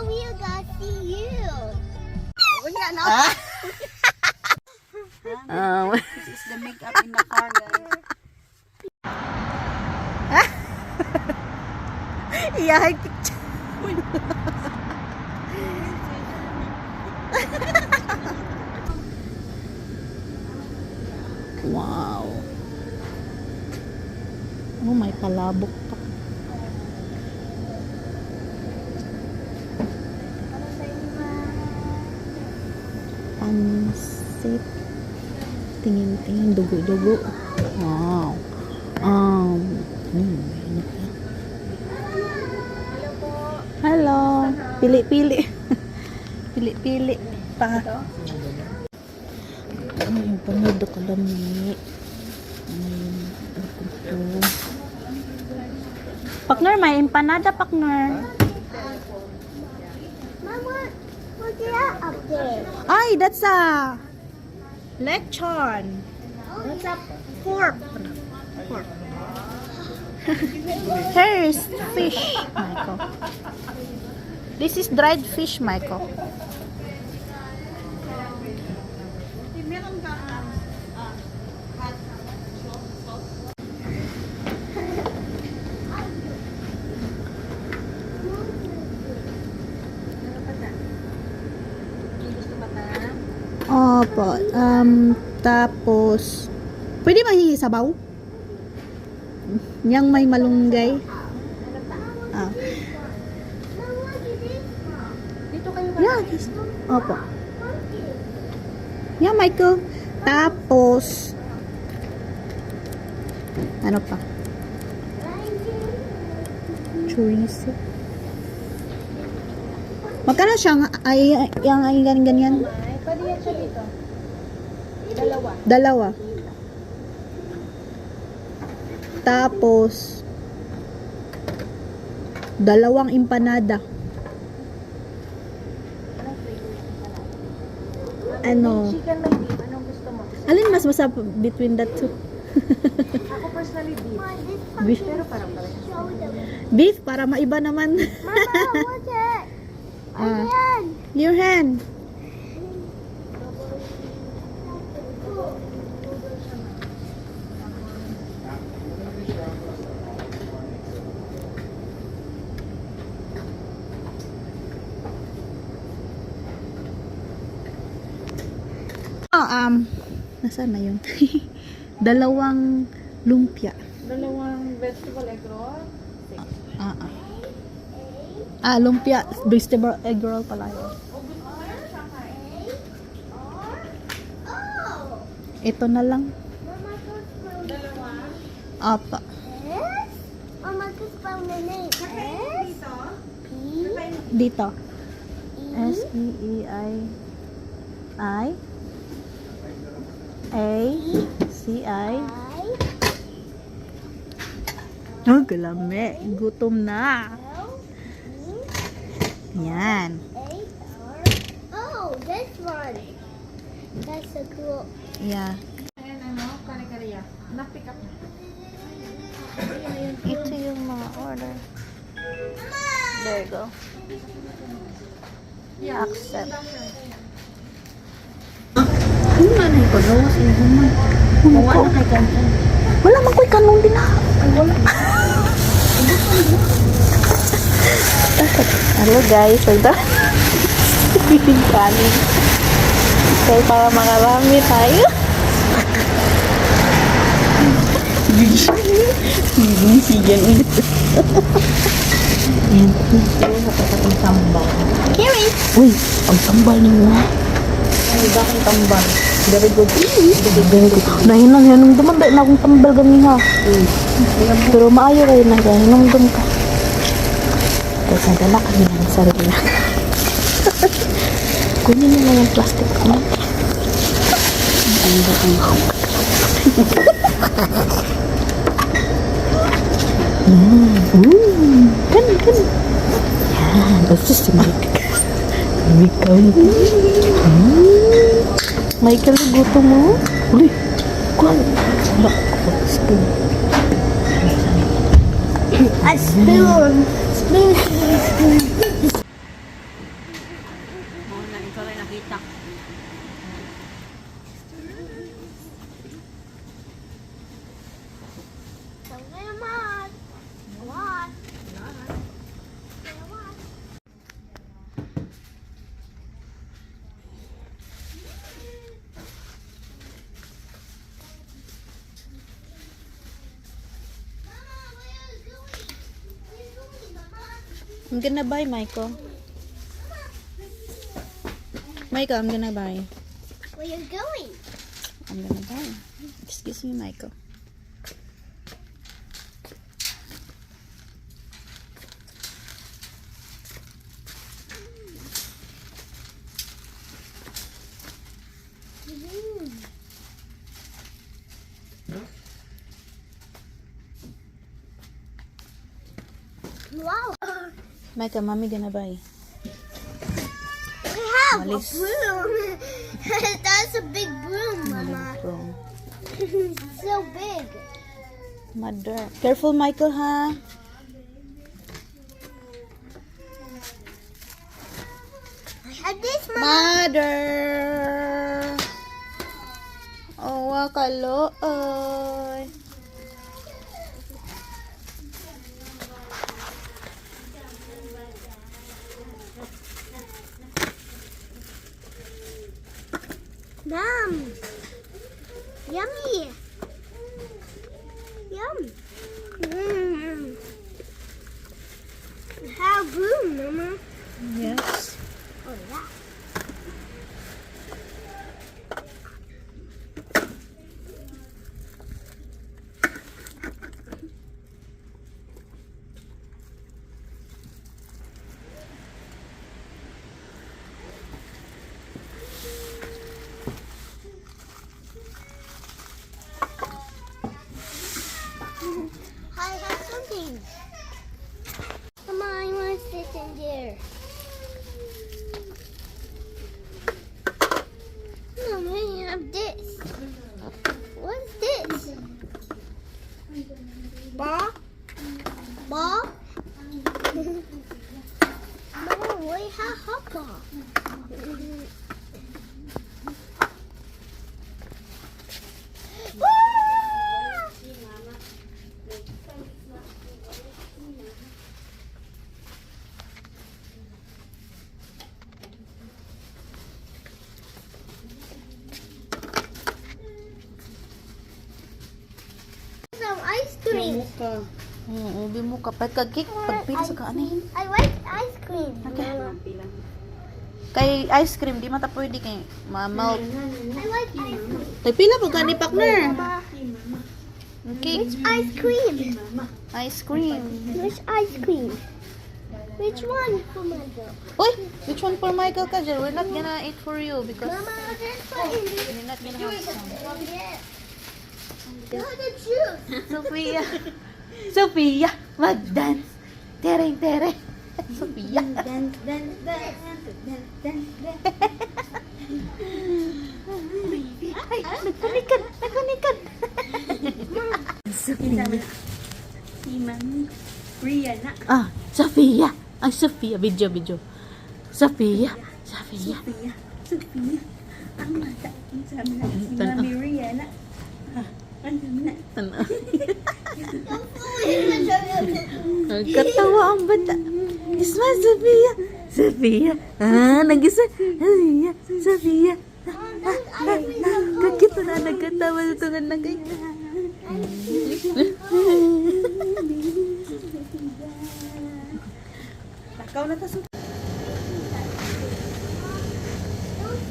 we gonna see you. Wala na. This is the makeup in the car, guys. Iyahay picture. Wow. Oh, may palabok pa. Pansit. Tingin-tingin, dugo-dugo. Wow. Ano pa? Hello. Pili-pili. Pili-pili pa. Ano yung panood ko lami. Ano ko to? Pakner, may empanada, Pakner. Mama, what's that up there? Ay, that's a lechon. That's a pork. Pork. Here's fish, Michael. This is dried fish, Michael. Opo. Tapos, pwede manghingi sabaw? Yang may malunggay. Ah. Mama, look at this. Dito kayo. Yeah, yes. Opo. Yeah, Michael. Tapos, ano pa? Chorizo. Magkano siya? Ay, yung ay, ganyan, ganyan? Ay, pwede yan siya dito. Dalawa. Dalawa. Tapos, dalawang empanada. Ano? May chicken, may beef. Anong gusto mo? Alin mas masarap between that two? Ako personally beef. Mom, this Beef. Pero parang parehas. show them. Beef, para maiba naman. Mama, what's that? Ah. Ayan. Your hand. Oh, nasaan na yun? Dalawang lumpia. Dalawang vegetable egg roll. Six. Ah, ah. Ah, lumpia. Vegetable egg roll pala yun. Oh. Ito na lang. Mama, go spell Apa. S. Mama, go spell the name. S. P. Dito. E. S E E I I A C I. I. Oh, galami. Gutom na. L. E. Yan. A. R. Oh, this one. That's so cool. Yeah. Ayan ano, kare-kare. Na-pick up na. Ito yung mga order. There you go. Accept. Human ay ko, gawas ay human. Wala na kay kanton. Wala man ko'y kanong din ah. Ay, wala. Hello guys, ito. Kanin. So, para makarami tayo. Sigan ulit. Ayan. Ang tambal. Carrie. Uy, ang tambal ninyo ha. Ay, iba akong tambal. Very good. Very good. Nahinang, hinang duman dahil na akong tambal gani ha. Pero maayo kayo na kaya, hinang dum ka. Tapos nagdala kami ng sarili na. Kunin niyo na yung plastic ko. Ang ba Kanin, kanin. Yan. Basta si Mike. Michael. Michael, gutom mo? Uy, kuhan. Wala ko pa spoon. A spoon. Spoon, spoon, spoon. Bitak. Salamat. What? Salamat. Mama, where are you going? Where are you going, Mama? I'm gonna buy, Michael. Michael, I'm gonna buy. Where are you going? I'm gonna buy. Excuse me, Michael. Wow. Michael, Mommy gonna buy. We have Malis. a broom. That's a big broom, Mama. Wrong. So big. Mother. Careful, Michael, ha? I have this, Mama. Mother! Oh, kalooy. Mom. Yummy. Yum. How broom, Mama? Yes. Oh yeah. I have something. Come on, I want to sit in there. No, we have this. What's this? Ball? Ball? No, we have hot ball. Ah! Some ice cream. Muka. Oo, ubi mo ka. Pagka-cake, pagpila sa kaani. I like ice cream. Okay. Mama. Kay ice cream, di mata pwede kay ma-melt. I like ice cream. Tagpila po gani, partner. Mama. Cake, Ice cream. ice cream. Which ice cream? Which one for Mother? Uy, which one for Michael Kajal? We're not gonna eat for you because Mama, this one in this. we're not gonna have some. Yeah. No, the juice. Sophia. Sophia, mag-dance. Tereng, tereng. Sophia. Dance, dance, dance, dance, dance, dance. Ay, nagpanikad, nagpanikad. Sophia. Si Mami. Ria na. Ah, Sophia. Ay, Sophia. Video, video. Sophia. Sophia. Sophia. Sophia. Ang mata. Ang sabi na. Si Tan- Mami Ria na. Ah, ang sabi na. Ano? Nagkatawa ang bata. Isma, Sophia. Sophia. Ah, nag-isa. Sophia. Sophia. Ah, ah, kakita na nagkatawa sa tungan na kay. Takaw na ta. Those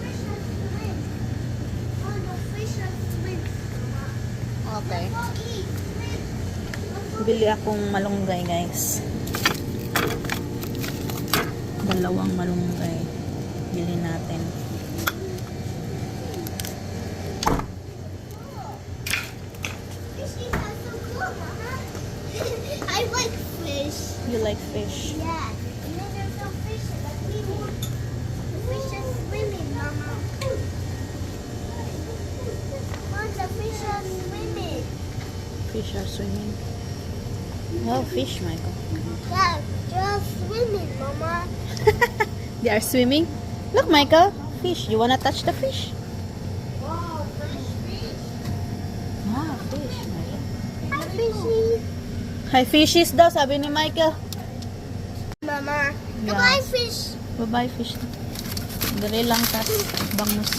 fish are swim. Oh, the fish are swim. Okay. Go eat. Swim. Bili akong malunggay, guys. Dalawang malunggay. Bili natin. Fishies are so cool, Mama. I like fish. You like fish? Yeah. And then there's no fish in the swimming. The fish are swimming, Mama. Mom, the fish are swimming. Fish are swimming. Oh, fish, Michael. Yeah, they're swimming, Mama. They are swimming. Look, Michael. Fish. You wanna touch the fish? Wow, fresh fish. Ah, fish. Hi, fishy. Hi, fishies daw, sabi ni Michael. Mama. Yeah. Goodbye, fish. Bye-bye, fish. Dali lang, tas bangus.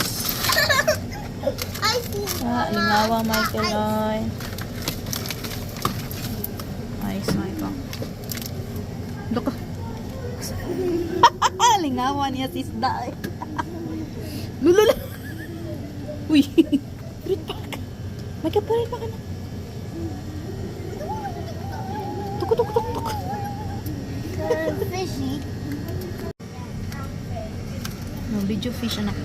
I see. Ah, Mama. lingawa, Michael, oy. Nice, Michael. Loko. Lingawa niya si isda, eh. Lulula. Uy. Purit pa ka. Michael, purit pa ka na. Tuk, tuk, tuk, tuk. Fishy. No, video fish, anak.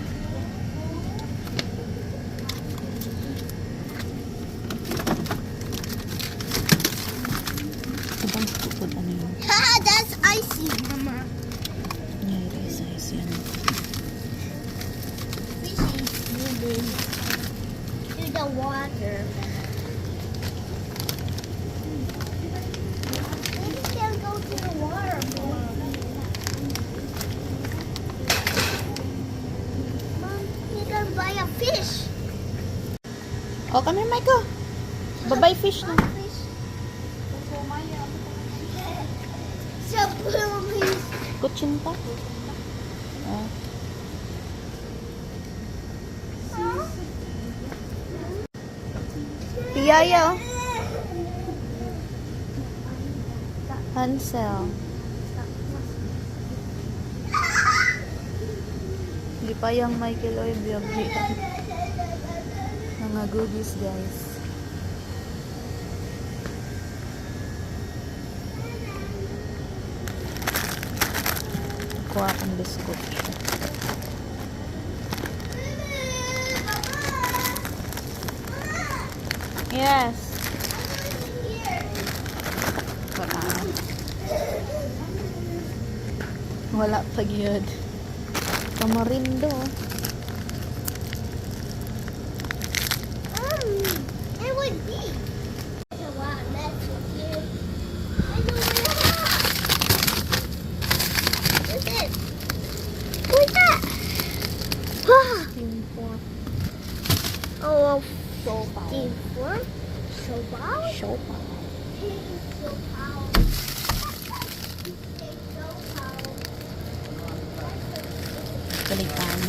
Ibang tukod, ano yun? That's icy, Mama. Yeah, it is ice yan. Fishy is moving to the water. Maybe can go to the water, Mom. Mom, you can buy a fish. Oh, come here, Michael. Bye-bye, fish na. Buy a fish. So please. Kutsinta. Oh. Tiyaya, oh. Hansel. Hindi pa yung Michael oy biyag. Mga goodies, guys. Kuha akong biscuit. Yes. Wala. Wala pa gyud. Tamarindo. It would be. There's a lot of mess here. I know where that. What's this? What's that? Ah. Team 4. Oh, team 4. So wow. Siopaw. So pow. So pow. Balikan.